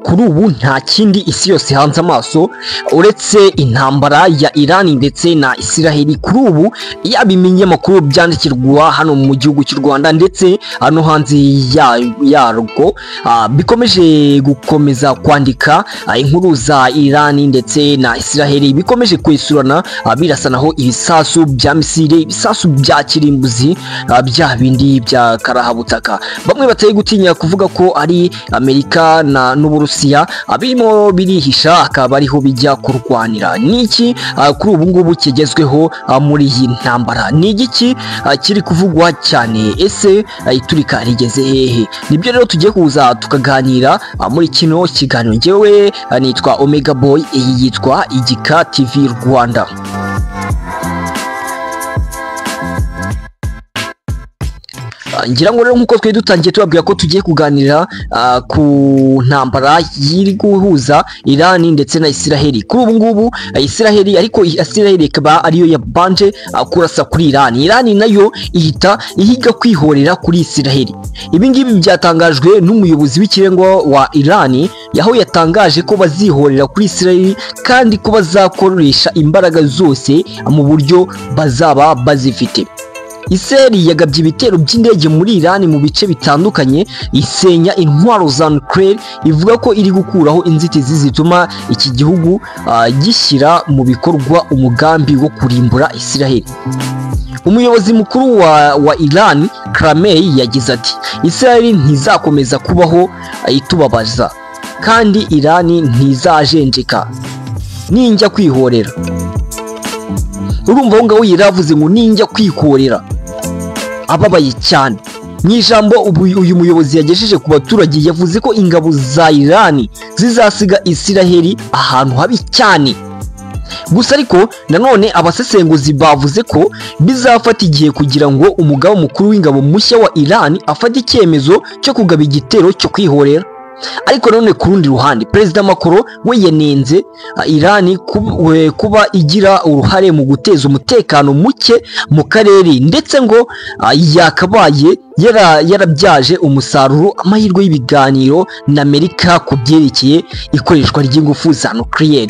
Kuri ubu nta kindi isi yose hanze amaso uretse intambara ya Iran ndetse na Israel. Kuri ubu yaba ibinyamakuru byandikirwa hano mu gihugu cy'u Rwanda ndetse hano hanze yarwo bikomeje gukomeza kwandika inkuru za Iran ndetse na Israel, bikomeje kwesurana birasanaho ibisasu bya misile, ibisasu bya kirimbuzi, bya bindi bya karahabutaka. Bamwe bateye gutinya kuvuga ko ari Amerika na n'Uburusiya abirimo birihisha akaba ariho bijya kurwanira. Niki kuri ubu ngubu kigezweho muri iyi ntambara? Ni igiki kiri kuvugwa cyane? Ese iturika rigeze hehe? Nibyo rero tugiye kuza tukaganira muri kino kiganiro. Njyewe nitwa Omega Boy, iyi yitwa Igika TV Rwanda. Ngira ngo rero nkuko twari dutangiye tubabwira ko tugiye kuganira ku ntambara yiri guhuza Iran ndetse na Israel. Kuri ubu ngubu Israel, ariko Israel ikaba ariyo yabanje kurasa kuri Iran. Iran nayo ihita ihiga kwihorera kuri Israel. Ibi ngibi byatangajwe n'umuyobozi w'ikirenga wa Iran, yaho yatangaje ko bazihorera kuri Israel kandi ko bazakoresha imbaraga zose mu buryo bazaba bazifite. Israel yagabye ibitero by'indege muri Iran mu bice bitandukanye, isenya intwaro za nuclear, ivuga ko iri gukuraho inzitizi zituma iki gihugu gishyira mu bikorwa umugambi wo kurimbura Israel. Umuyobozi mukuru wa Iran, Khamenei, yagize ati: Israel ntizakomeza kubaho itubabaza, kandi Iran ntizajenjeka ninjya kwihorera. Urumva aho ngaho yaravuze ngo ninjya kwikorera, ababaye cyane. Mu ijambo uyu muyobozi yagejeje ku baturage, yavuze ko ingabo za Iran zizasiga Israel ahantu habi cyane. Gusa ariko nanone abasesenguzi bavuze ko bizafata igihe kugira ngo umugaba mukuru w'ingabo mushya wa Iran afate icyemezo cyo kugaba igitero cyo kwihorera. Ariko none ku rundi ruhande, Perezida Macron we yanenze Iran kuba igira uruhare mu guteza umutekano muke mu karere, ndetse ngo yakabaye yarabyaje umusaruro amahirwe y'ibiganiro na Amerika ku byerekeye ikoreshwa ry'ingufu za nuclear.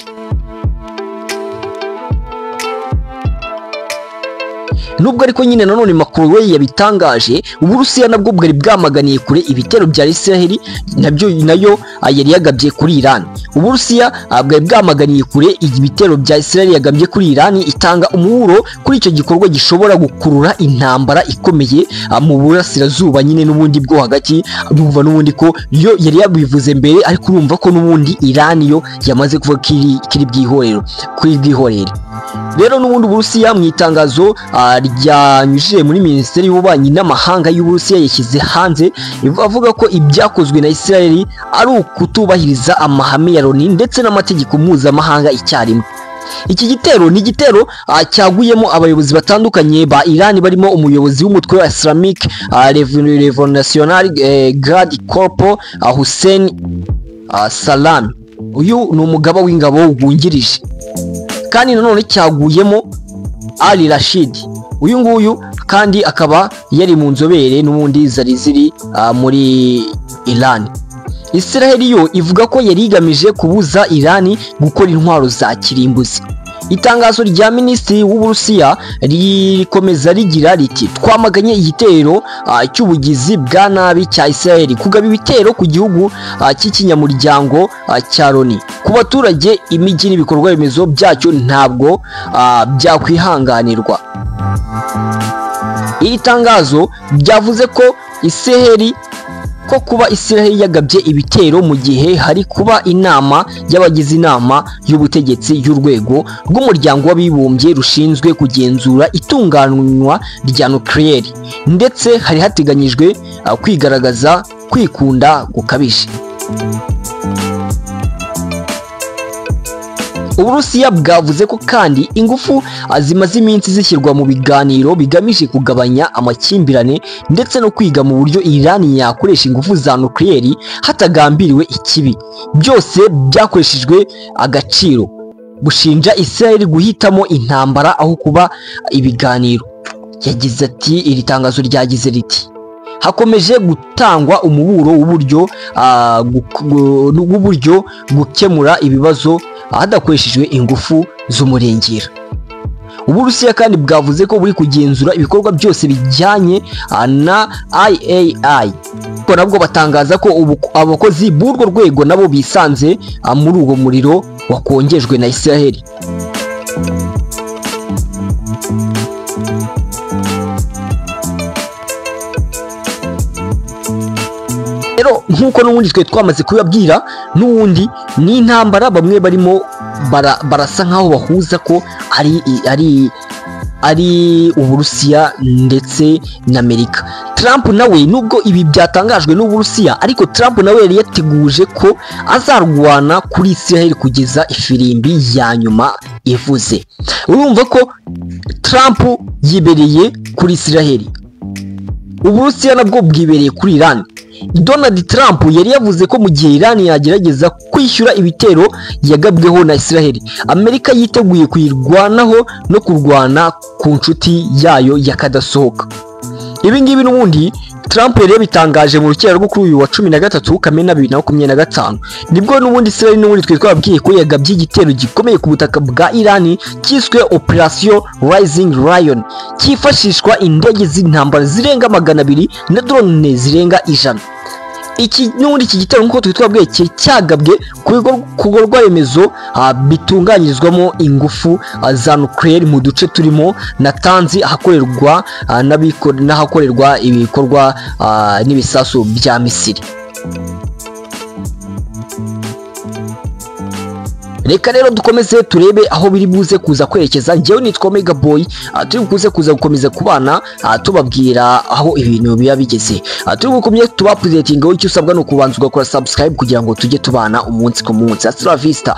Nubwo ariko nyine nanone Macron we yabitangaje, Uburusiya nabwo bwari bwamaganiye kure ibitero bya Israel nabyo nayo yari yagabye kuri Iran. Uburusiya bwari bwamaganiye kure ibitero bya Israel yagabye kuri Iran, itanga umuhuro kuri icyo gikorwa gishobora gukurura intambara ikomeye mu burasirazuba nyine n'ubundi bwo hagati. Urumva n'ubundi ko yo yari yabivuze mbere, ariko urumva ko n'ubundi Iran yo yamaze kuvuga kiri bwihorero kuri bwihorere. Rero n'ubundi Uburusiya mu itangazo ryanyujije muri Minisiteri y'Ububanyi n'Amahanga y'Uburusiya yashyize hanze, avuga ko ibyakozwe na Israel ari ukutubahiriza amahame ya Loni ndetse n'amategeko mpuzamahanga icyarimwe. Iki gitero ni igitero cyaguyemo abayobozi batandukanye ba Iran, barimo umuyobozi w'umutwe wa Islamic Revolutionary Guard Corps Hussein Salami. Uyu ni umugaba w'ingabo wungirije. Kandi nanone cyaguyemo Ali Rashid, uyu nguyu kandi akaba yari mu nzobere n'ubundi zari ziri muri Iran. Israel yo ivuga ko yari igamije kubuza Iran gukora intwaro za kirimbuzi. Itangazo rya Minisitiri w'Uburusiya rikomeza rigira riti: twamaganye igitero cy'ubugizi bwa nabi cya Israel kugaba ibitero ku gihugu cy'ikinyamuryango cya Loni, ku baturage, imijyi n'ibikorwa remezo byacyo ntabwo byakwihanganirwa. Iri tangazo ryavuze ko Israel ko kuba Israel yagabye ibitero mu gihe hari kuba inama y'abagize inama y'ubutegetsi y'urwego rw'umuryango w'abibumbye rushinzwe kugenzura itunganywa rya nuclear, ndetse hari hateganyijwe kwigaragaza kwikunda gukabije. Uburusiya bwavuze ko kandi ingufu zimaze iminsi zishyirwa mu biganiro bigamije kugabanya amakimbirane ndetse no kwiga mu buryo Iran yakoresha ingufu za nuclear hatagambiriwe ikibi, byose byakoreshejwe agaciro. Bushinja Israel guhitamo intambara aho kuba ibiganiro. Yagize ati iri tangazo ryagize riti: hakomeje gutangwa umuburo w'uburyo gukemura ibibazo hadakoreshejwe ingufu z'umurengera. Uburusiya kandi bwavuze ko buri kugenzura ibikorwa byose bijyanye na IAEA. Nabwo batangaza ko abakozi b'urwo rwego nabo bisanze muri uwo muriro wakongejwe na Israel. Rero nkuko n'ubundi twe twamaze kubabwira, n'ubundi ni intambara bamwe barimo barasa nkaho bahuza ko ari Uburusiya ndetse na Amerika. Trump nawe nubwo ibi byatangajwe n'Uburusiya, ariko Trump nawe yari yateguje ko azarwana kuri Israel kugeza ifirimbi ya nyuma ivuze. Urumva ko Trump yibereye kuri Israel, Uburusiya nabwo bwibereye kuri Iran. Donald Trump yari yavuze ko mu gihe Iran yagerageza kwishyura ibitero yagabweho na Israel, Amerika yiteguye kuyirwanaho no kurwana ku nshuti yayo yakadasohoka. Ibi ngibi n'ubundi Trump yari yabitangaje mu rukera rwo kuri uyu wa 13 Kamena 2025. Nibwo n'ubundi Israel n'ubundi twe twabwiye ko yagabye igitero gikomeye ku butaka bwa Iran cyiswe Operation Rising Lion, cyifashishwa indege z'intambara zirenga 200 na drone zirenga 100. Iki n'ubundi iki gitero nkuko twe twabwiye cyagabwe ku bikorwa remezo bitunganyirizwamo ingufu za nuclear mu duce turimo Natanz, ahakorerwa n'ahakorerwa ibikorwa n'ibisasu bya Misiri. Reka rero dukomeze turebe aho biri buze kuza kwerekeza. Njyewe nitwa Omega Boy, turi buze kuza gukomeza kubana tubabwira aho ibintu biba bigeze. Turi bukomye tuba updating, icyo usabwa ni ukubanza ugakora subscribe kugira ngo tujye tubana umunsi ku munsi. Hasta la vista.